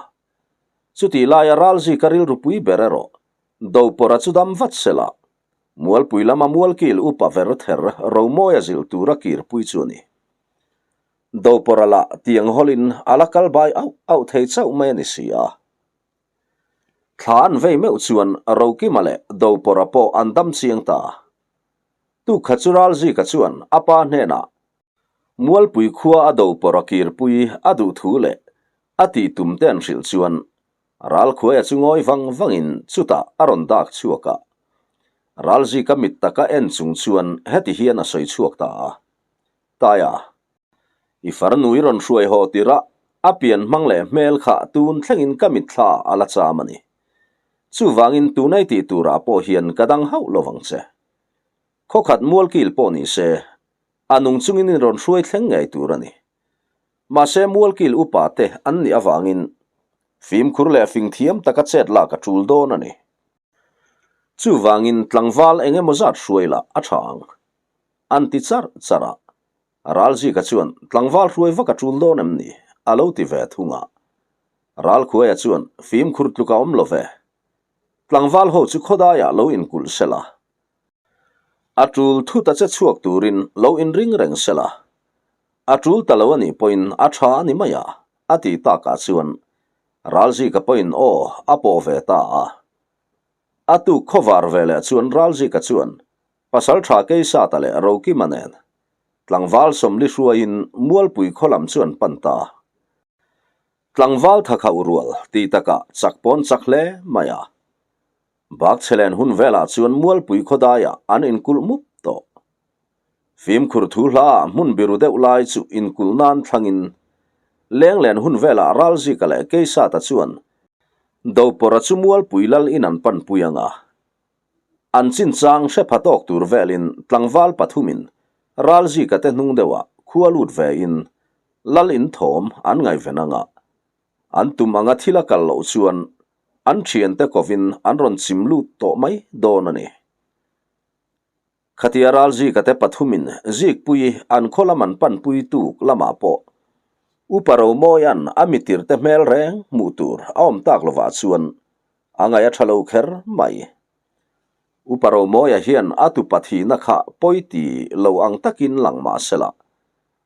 Chutih laia Ralzika rilru pui ber erawh Dopawrha chu dam vat sela, Mualpui lama Mualkil upa ver ther Romawia zilh tura kirpui chu a ni. Dopawrha lah tiang hawlin a la kal bai auh auh thei chauh mai a ni si a. Thla an vei meuh chuan Rokima leh Dopawrha pawh an dam chiang ta. Tukha chu Ralzika chuan a pa hnenah Mualpui khua a Dopawrha kirpui a duh thu leh a tih tum te an hrilh chuan Ralkhuaia chu ngawi vang vangin chutah a rawn dak chhuak a. Ralzika mit taka en chung chuan heti hian a sawi chhuak ta a, Taia, i farnu i rawn hruai haw tirh a, a pian hmang leh hmel kha tun thlengin ka mitthla a la cham a ni. Chuvangin tunai tih turah pawh hian ka dang hauh lo vang che. Khawkhat mualkil pawh ni se, a nung chungin in rawn hruai thleng ngei tur a ni. Mahse mualkil upa te an nih avangin fimkhur leh fingthiam taka chet lak a tul dawn a ni. Chuvangin tlangval eng emaw zat hruai lah a tha ang. An ti charh charh a, Ralzika chuan tlangval hruai vak a tul dawn em ni? a lo ti ve thung a. Ralkhuaia chuan fimkhur tluk a awm lo ve. Tlangval ho chu khawdaiah lo inkulh sela. A tul thut a che chhuak turin lo inring reng sela. A tul ta lo a nih pawhin a tha a ni mai a, a ti takah chuan Ralzika pawhin aw a pawh ve ta a. A tuk khawvar veleh chuan Ralzika chuan Pasal tha Keisata leh Rokima nen tlangval Sawmli hruaiin Mualpui khaw lam chu an pan ta. Tlangval tha khauh rual tih takah chak pawn chak hle mai a. Bakchhelen hun velah chuan Mualpui khaw daiah an inkulh mup tawh. Fimkhur thu hlaah hmun biru deuh lai chu inkulh nan thlangin Lenglen hun velah Ralzika leh Keisata chuan Dopawrha chu Mualpui lal in an panpui ang a. An chinchang hre pha tawk tur velin tlangval pathumin Ralzika te hnung deuhah khua lut vein lal in thawm an ngaihven ang a, an tum anga thil a kal loh chuan an thiante kovin an rawn chim lut tawh mai dawn a ni. Khatia Ralzika te pathumin Zikpuii an khaw lam an panpui tuk lamah pawh Upa Romawia'n a mitirte hmel reng hmuh tur a awm tak lovah chuan A ngaih a tha lo kher mai. Upa Romawia hian a tupa thihna kha pawi ti lo ang takin lang mah sela,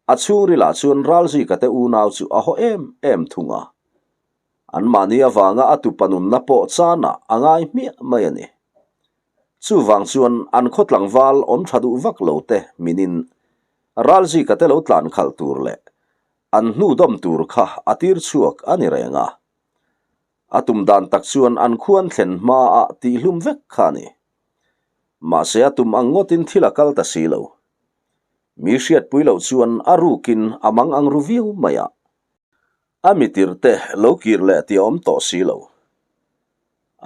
a chhungrilah chuan Ralzika te unau chu a haw em em thung a. Anmahni avanga a tupa nunna pawh chanah a ngai hmiah mai a ni. Chuvang chuan an khaw tlangval awm tha duh vak lo te minin Ralzika te lo tlan khalh tur leh an hnu dawm tur kha a tir chhuak a ni reng a. A tum dan tak chuan an khuan thlen hmaah tihhlum vek kha a ni. Mahse a tum ang ngawtin thil a kal ta si lo. Mi hriatpui loh chuan a rukin a mang ang ru viau mai a. A mitir te lo kir leh tih a awm tawh si lo.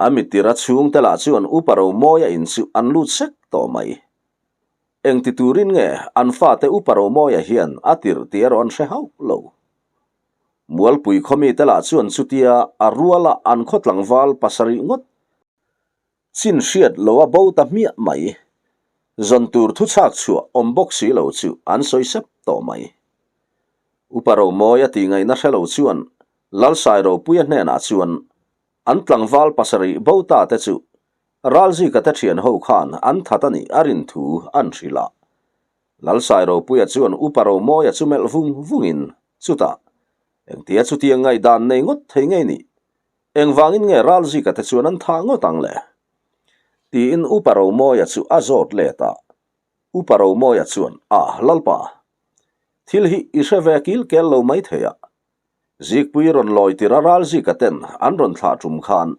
A mitir a chhungte lah chuan Upa Romawia in chu an lut sek tawh mai. Engti turin nge an fate Upa Romawia hian a tirh tih erawh an hre hauh lo. Mualpui khawmite lah chuan chutia a ruala an khaw tlangval pasarih ngawt chin hriat lo a bo ta hmiah mai. Zawn tur thu chhak chhuah awm bawk si lo chu an sawi sep tawh mai. Upa Romawia tih ngaihna hre lo chuan Lalsai Ropuia hnenah chuan an tlangval pasarih bo ta te chu Ralzika te thian ho khan an that a nih a rin thu an hrilh a. Lalsai Ropuia chuan Upa Romawia chu melh vung vungin, Chutah, engtia chutiang ngaihdan nei ngawt thei ngei nih? Engvangin nge Ralzika te chuan an thah ngawt ang le? Tiin Upa Romawia chu a zawt let a. Upa Romawia chuan, A, Lalpa, thil hi i hre ve kil kel lo mai thei a. Zikpui rawn lawi tir a Ralzika ten an rawn thlah tum khan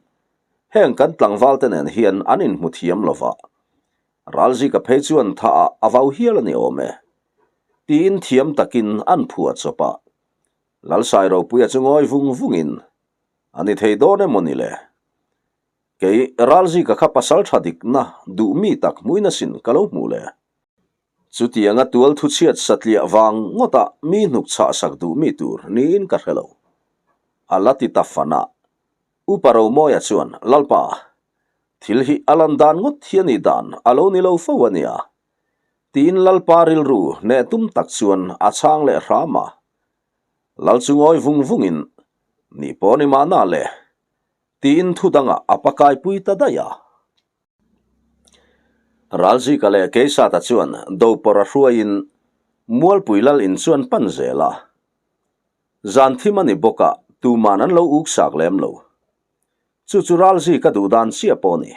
heng kan tlangval te nen hian an inhmu thiam lo va. Ralzika phei chuan tha ah a vau hial a ni awm e. Tiin thiam takin an phuah chawp a. Lalsai Ropuia chu ngawi vung vungin, A ni thei dawn emaw ni le? Kei Ralzika kha pasal tha dikna duh mi tak hmuin asin ka lo hmuh le. Chutianga tual thuchhiat satliah vang ngawtah mi hnuk chhah sak duh mi tur niin ka hre lo. A la ti ta fan a. Upa Romawia chuan, Lalpa, thil hi a lan dan ngawt hi a nih dan a lo ni lo fo a nia, tiin Lalpa rilru hneh tum tak chuan a chhang leh hram a. Lal chu ngawi vung vungin, Ni pawh ni mahna le, tiin thu dangah a pakaipui ta daih a. Ralzika leh Keisata chuan Dopawrh a hruaiin Mualpui Lal in chuan pan zel a. Zan thim a ni bawk a, tuman an lo uksak lem lo. Chu chu Ralzika duh dan chiah pawh a ni.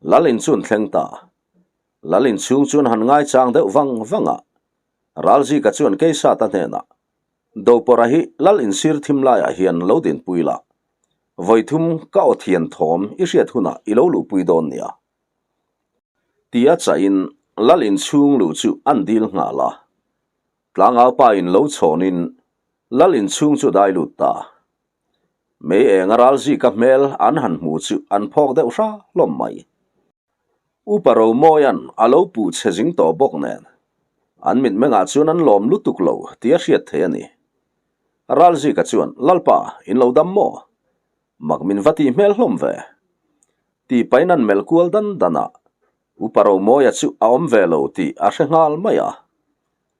Lal in chuan thleng ta. Lal in chhung chuan han ngaichang deuh vang vang a. Ralzika chuan Keisata hnenah, Dopawrh a hi Lal in sir thim laiah hian lo dinpui la, Vawi thum ka aw thian thawm i hriat hunah i lo luhpui dawn nia. Ti a chahin Lal inchhung luh chu an dil nghal a. Tlangau pa in lo chhawnin Lal inchhung chu dai lut ta. Mei eng a ral zika hmel an han hmu chu an phawk deuh hra hlawm mai. Upa Romawia'n a lo puh chhe zing tawh bawk nen an mitmengah chuan an lawm lutuk lo tih a hriat theih a ni. Ralzika chuan, Lalpa, in lo dam maw? Mak min va tih hmel hlawm ve. Tih pahin an melh kual dan dan a, Upa Romawia chu a awm ve lo tih a hre nghal mai a.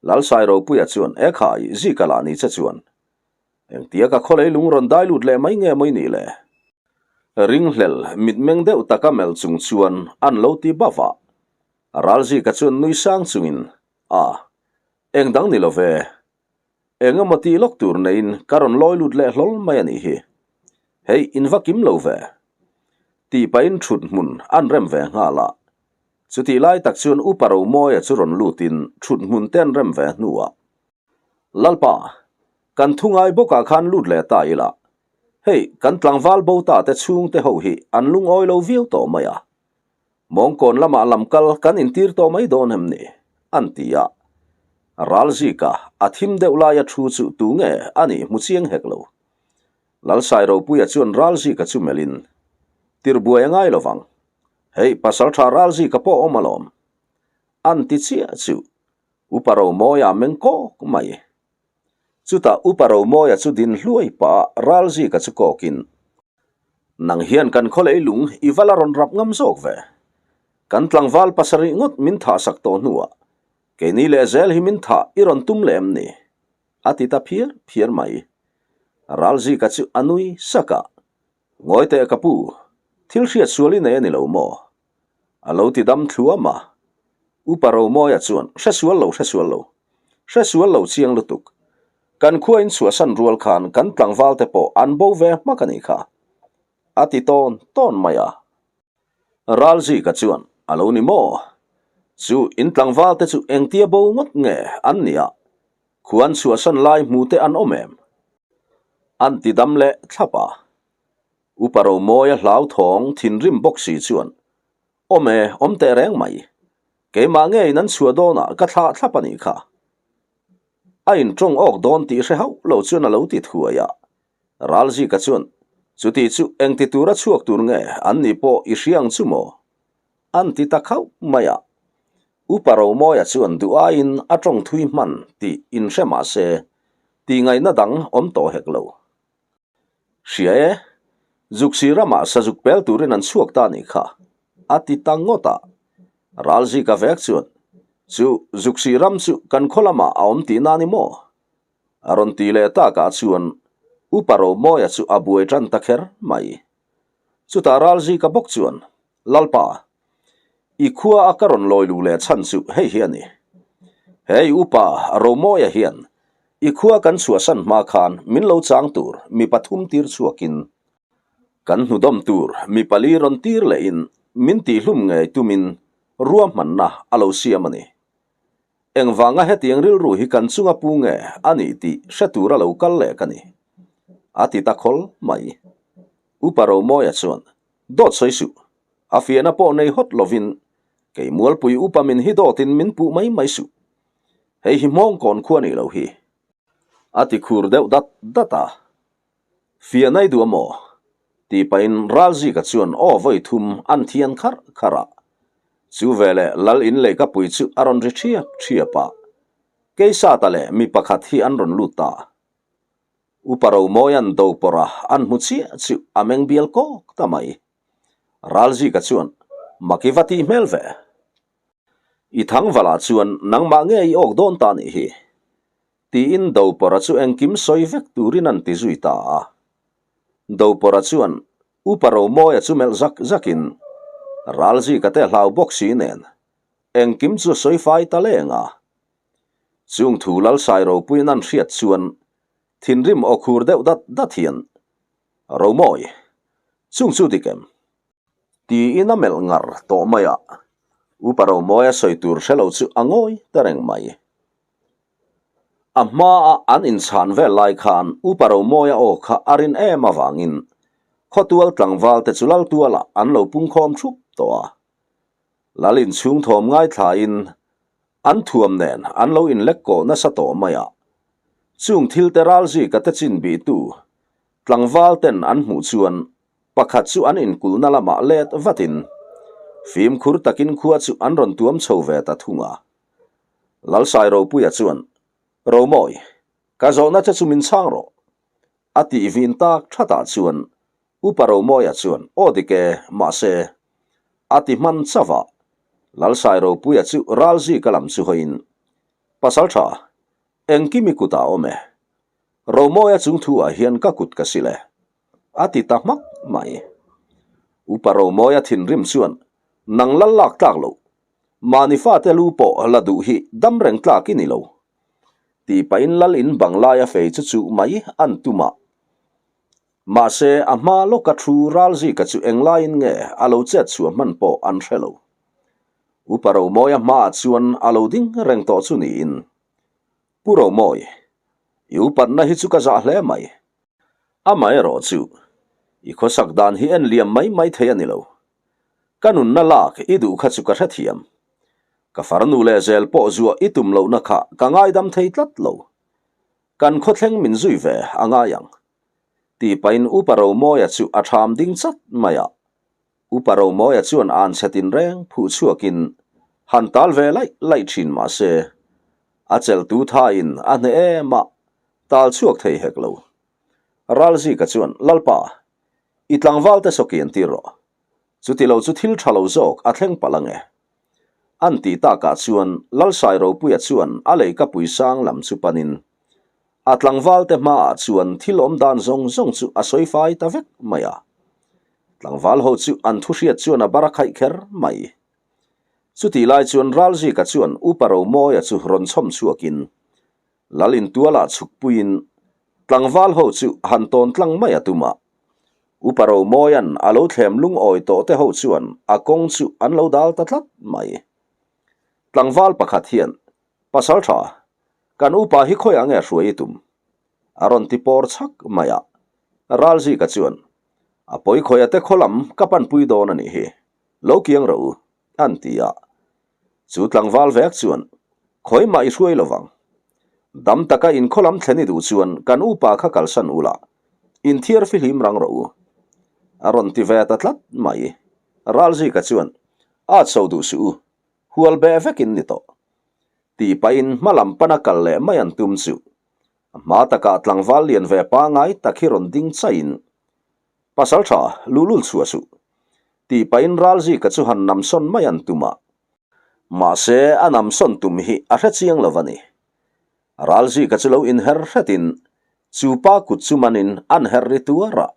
Lalsairopuia chuan, Ekhai, Zika lah ni che chuan, Engtia ka khawlei lung rawn dai lut leh mai nge maw i nih le? Ringhlel mitmeng deuh taka melh chung chuan an lo ti bauh a. Ralzika chuan nui sang chungin, A, eng dang ni lo ve. Eng emaw tih lawk tur neiin ka rawn lawi lut leh hlawl mai a nih hi. Hei, in va kim lo ve. Tih pahin thut hmun an rem ve nghal a. Chutih lai tak chuan Upa Romawia chu rawn lutin thut hmun te an rem ve hnuah Lalpa, kan thu ngai bawkah khan lut leh ta ila, hei kan tlangval bo ta te chhungte ho hi an lungawi lo viau tawh mai a, mawngkawn lamah lamkal kan intir tawh mai dawn em ni? an ti a. Ralzika a thim deuh laia thu chu tu nge a nih hmu chiang hek lo. Lalsairopuia chuan Ralzika chu melhin, Tirbuai a ngai lovang, hei pasaltha Ralzika pawh awm alawm, an ti chiah chu Upa Romawia meng kawk mai. Chutah Upa Romawia chu din hluai pah a Ralzika chu kawkin, Nang hian kan khawlei lung i va la rawn rap ngam zawk ve. Kan tlangval pasarih ngawt min thah sak tawh hnuah keini leh zel hi min thah i rawn tum leh em ni? a ti ta phiar phiar mai. Ralzika chu a nui sak a, Ngawi teh ka pu, thil hriat sual i nei a ni lo maw? A lo ti dam thluam a. Upa Romawia chuan, Hre sual lo, hre sual lo. Hre sual lo chiang lutuk. Kan khua in chhuahsan rual khan kan tlangval te pawh an bo ve hmak a nih kha. A ti tawn tawn mai a. Ralzika chuan, A lo ni maw? Chu in tlangval te chu engtia bo ngawt nge an nia? Khua an chhuahsan lai hmu te an awm em? An ti dam leh thlap a. Upa Romawia hlauthawng thinrim bawk si chuan, Awm e, awm teh reng mai. Keimah ngeiin an chhuah dawnah ka thlah thlap a nih kha. A intawng awk dawn tih hre hauh lo chuan a lo ti thuai a. Ralzika chuan, Chuti chu engti tura chhuak tur nge an nih pawh i hria ang chu maw? An ti ta khauh mai a. Upa Romawia chuan duh aiin a tawng thui hman tih inhre mah se, tihngaihna dang awm tawh hek lo. Hria e, Zuksi ramah sazuk pel turin an chhuak ta nih kha, a ti ta ngawt a. Ralzika vek chuan, Chu Zuksi ram chu kan khaw lamah a awm tihna a ni maw? A rawn ti leh takah chuan Upa Romawia chu a buai tan ta kher mai. Chutah Ralzika bawk chuan, Lalpa, i khua a ka rawn lawi luh leh chhan chu hei hi a ni. He i upa Romawia hian i khua kan chhuahsan hma khan min lo chang tur mi pathum tir chhuakin kan hnudawm tur mi pali rawn tir lehin min tihhlum ngei tumin ruahmanna a lo siam a ni. Engvanga hetiang rilru hi kan chunga pu nge a nih tih hre tura lo kal leh ka ni. A ti ta khawl mai. Upa Romawia chuan Dawt sawi suh. A fiahna pawh nei hawt lovin kei Mualpui upa min hi dawtin min puh mai mai suh. Hei hi hmawngkawn khua nih lo hi. A ti khur deuh dat dat a. Fiahna i duh a maw? Tih pahin Ralzika chuan aw vawi thum an thian kharh kharh a. Chu veleh Lal in leikapui chu a rawn ri thiap thiap a. Keisata leh mi pakhat hi an rawn lut ta. Upa Romawia'n Dopawrha an hmu chiah chu a meng bial kawk ta mai. Ralzika chuan, Mak i va tih hmel ve. I thangvalah chuan nangmah nge i awk dawn ta nih hi? Tiin Dopawrha chu engkim sawi vek turin an ti zui ta a. Dopawrha chuan Upa Romawia chu melh zak zakin, Ralzika te hlau bawk si nen, engkim chu sawi fai ta leng a. Chung thu Lalsai ropuiin an hriat chuan thinrim aw khur deuh dat dat hian, Romawi, chung chu dik em? Tiin a melh ngar tawh mai a, Upa Romawia sawi tur hre lo chu a ngawi ta reng mai. A hmaa an inchhan vel lai khan Upa Romawia aw kha a rin em avangin khawtual tlangval te chu Laltualah an lo pungkhawm thup tawh a. Lal inchhung thawm ngaithlain an thuam nen an lo inlek kawh nasa tawh mai a. Chung thil te ralzika te chin bihtu tlangval ten an hmuh chuan pakhat chu an inkulhna lamah let vatin fimkhur takin khua chu an rawn tuam chho ve ta thung a. Lalsai Ropuia chuan, Romawi, ka zawhna che chu min chhang rawh. A tih vin tak thatah chuan Upa Romawia chuan, Aw dik e, mahse. A ti hman chauh a. Lalsai Ropuia chu Ralzika lam chu hawiin, Pasaltha, engkim i kutah awm e. Romawia chung thu ah hian ka kut ka sil e. A ti ta hmak mai. Upa Romawia thinrim chuan, Nang lal lak tlak loh, Mahni fate lu pawh la duh hi dam reng tlak i ni lo. Tih pahin lal in bang laia fei chu chuh mai an tum a. Mahse, a hma lawka thu Ralzika chu englaiin nge a lo chet chhuah hman pawh an hre lo. Upa Romawia hmaah chuan a lo ding reng tawh chu niin. Pu Romawi, i upatna hi chu ka zah hle mai. Amaherawh chu, i khawsak dan hi en liam mai mai thei a ni lo. Ka nunna lak i duh kha chu ka hrethiam. Ka farnu leh zel pawh zuah i tum lohna kha ka ngaidam thei tlat lo. Kan khawthleng min zui ve a ngai ang. Tih pahin Upa Romawia chu a ṭham ding chat mai a. Upa Romawia chuan an chhe tinreng phuh chhuakin han tal ve laih laih ṭhin mah se, a chelhtu thain a hneh em a, tal chhuak thei hek lo. Ralzika chuan, Lalpa, i tlangval te saw kian tir rawh. Chuti lo chu thil tha lo zawk a thleng palh ange. An tih takah chuan Lalsai Ropuia chuan a leika pui sang lam chu panin a tlangval te hmaah chuan thil awm dan zawng zawng chu a sawi fai ta vek mai a. Tlangval ho chu an thu hriat chuan a bar a khaih kher mai. Chutih lai chuan Ralzika chuan Upa Romawia chu rawn chhawm chhuakin Lal intualah chhukpuiin tlangval ho chu han tawn tlang mai a tum a. Upa Romawia'n a lo thlem lungawi tawh te ho chuan a kawng chu an lo dal ta tlat mai. Tlangval pakhat hian, Pasal tha, kan upa hi khawiah nge hruai i tum? A rawn ti pawr chhak mai a. Ralzika chuan, A pawi khawia te khaw lam ka panpui dawn a nih hi, lo kiang rawh u, an ti a. Chu tlangval vek chuan, Khawimah i hruai lovang. Dam taka in khaw lam thlen i duh chuan kan upa kha kalsan ula, inthiar fihlim rang rawh u. A rawn ti ve ta tlat mai. Ralzika chuan, A chho duh suh u, hual beh vekin ni tawh. Tih pahin hma lam pana kal leh mai an tum chu. A hma takah tlangval lian ve pangai tak hi rawn ding chaiin, Pasal tha, luhlul chhuah suh. Tih pahin Ralzika chu han namsawn mai an tum a. Mahse, a namsawn tum hi a hre chiang lo a ni. Ralzika chu lo inher hretin chu pa kut chu manin an her ri tuar a,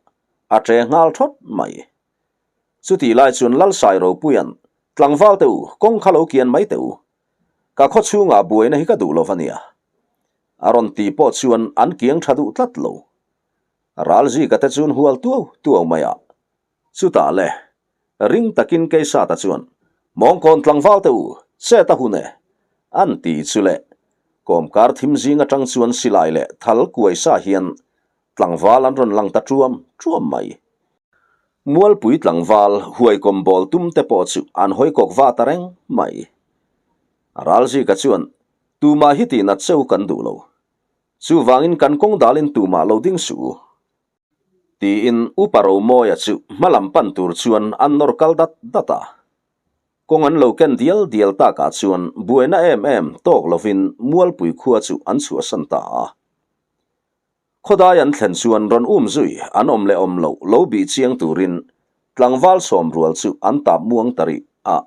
a ṭe nghal ṭhawt mai. Chutih lai chuan Lalsai Ropuia'n, Tlangval teh u, kawng kha lo kian mai teh u. Ka khaw chhungah buaina hi ka duh lo va nia. A rawn tih pawh chuan an kiang ṭha duh tlat lo. Ralzika te chuan hual tuau tuau mai a. Chutah le, ring takin Keisata chuan, Mawngkawn tlangval teh u, chet a hun e! an ti chu le. Kawmkar thim zing atang chuan silai leh thal kuai sa hian tlangval an rawn lang ta ṭuam ṭuam mai. Mualpui tlangval huaikawm bawl tum te pawh chu an hawi kawk va ta reng mai. Ralzika chuan, Tumah hi tihnat cheu kan duh lo. Chuvangin kan kawng dalin tumah lo ding suh u. Tiin Upa Romawia chu hmalam pan tur chuan an nawr kal dat dat a. Kawng an lo ken dial dial takah chuan buaina em em tawk lovin Mualpui khua chu an chhuahsan ta a. Khawdai an thlen chuan rawn um zui an awm leh awm loh lo bih chiang turin tlangval sawm rual chu an tap muang ta rih a.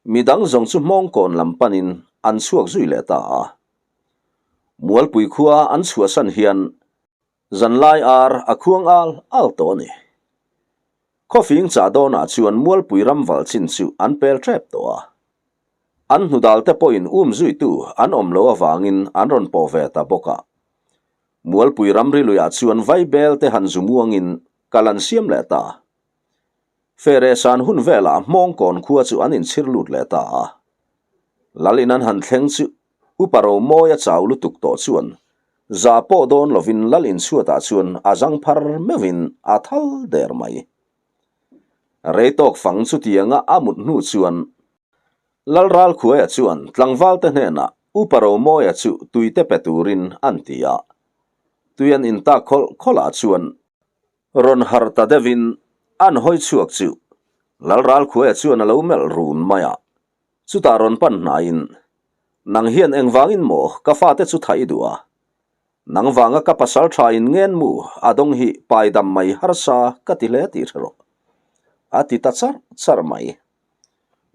Midang zawng chu hmawngkawn lam panin an chhuak zui leh ta a. Mualpui khua an chhuahsan hian zanlai ar a khuang al al tawh a ni. Khawfing chah dawnah chuan Mualpui ram val chin chu an pel tep tawh a. An hnudal te pawhin um zuitu an awm loh avangin an rawn pawh ve ta bawk a. Mualpui ramri luiah chuan vaibel te han zu muangin kal an siam leh ta. Fere san hun velah Hmawngkawn khua chu an inchhir lut leh ta a. Lal in an han thleng chu Upa Romawia chau lutuk tawh chuan za pawh dawn lovin Lal inchhuatah chuan a zang phar meuhin a thal der mai. Rei tawk fang chutianga a mut hnu chuan Lalral Khuaia chuan tlangvalte hnenah Upa Romawia chu tuite pe turin an ti a. Tui an intak khawlh khawlhah chuan rawn harh ta deuhin an hawi chhuak chu Lalral Khuaia chuan a lo melh run mai a. Chutah rawn pan hnaiin, Nang hian engvangin maw ka fate chu thaih i duh a? Nang vanga ka pasal tha in ngen mu a dawng hi pai dam mai harsa ka ti hle tih hre rawh. A ti ta charh charh mai.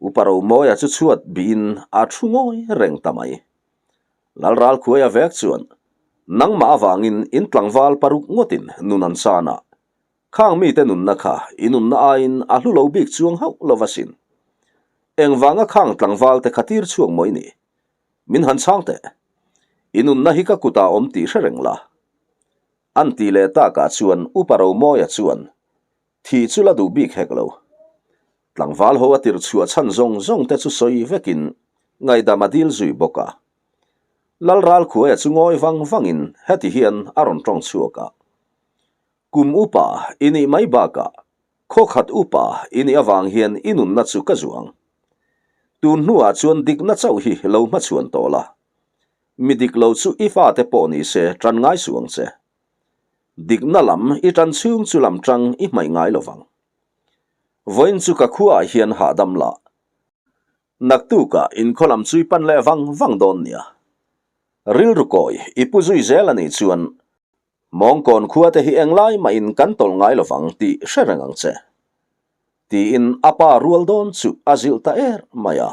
Upa Romawia chu chhuat bihin a thu ngawi reng ta mai. Lalral khuaia vek chuan nangmah avangin in tlangval paruk ngawtin nun an chan a, khang mite nunna kha i nunna aiin a hlu lo bik chuang hauh lo asin. Engvanga khang tlangval te kha tir chhuak maw i nih? Min han chhang teh. I nunna hi ka kutah awm tih hre reng la. An tih leh takah chuan Upa Romawia chuan thi chu la duh bik hek lo. Tlangval ho a tirh chhuah chhan zawng zawng te chu sawi vekin ngaihdam a dil zui bawk a. Lalral khuaia chu ngawi vang vangin heti hian a rawn tawng chhuak a. Kum upa i nih mai bakah khawkhat upa i nih avang hian i nunna chu ka zuang. Tun hnuah chuan dikna chauh hi lo hmachhuan tawh la. Mi dik lo chu i fate pawh ni se tan ngai suh ang che. Dikna lam i tan chhung chu lam tang i hmaih ngai lo vang. Vawiin chu ka khuaah hian hahdam la. Naktukah inkhaw lam chu i pan leh vang vang dawn nia. Rilru kawi i pu zui zel a nih chuan Mawngkawn khua te hi englai mahin kan tawlh ngai lovang tih hre reng ang che. Tiin a pa rual dawn chu a zilh ta er mai a.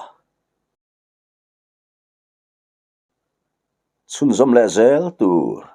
Chhunzawm leh zel tur.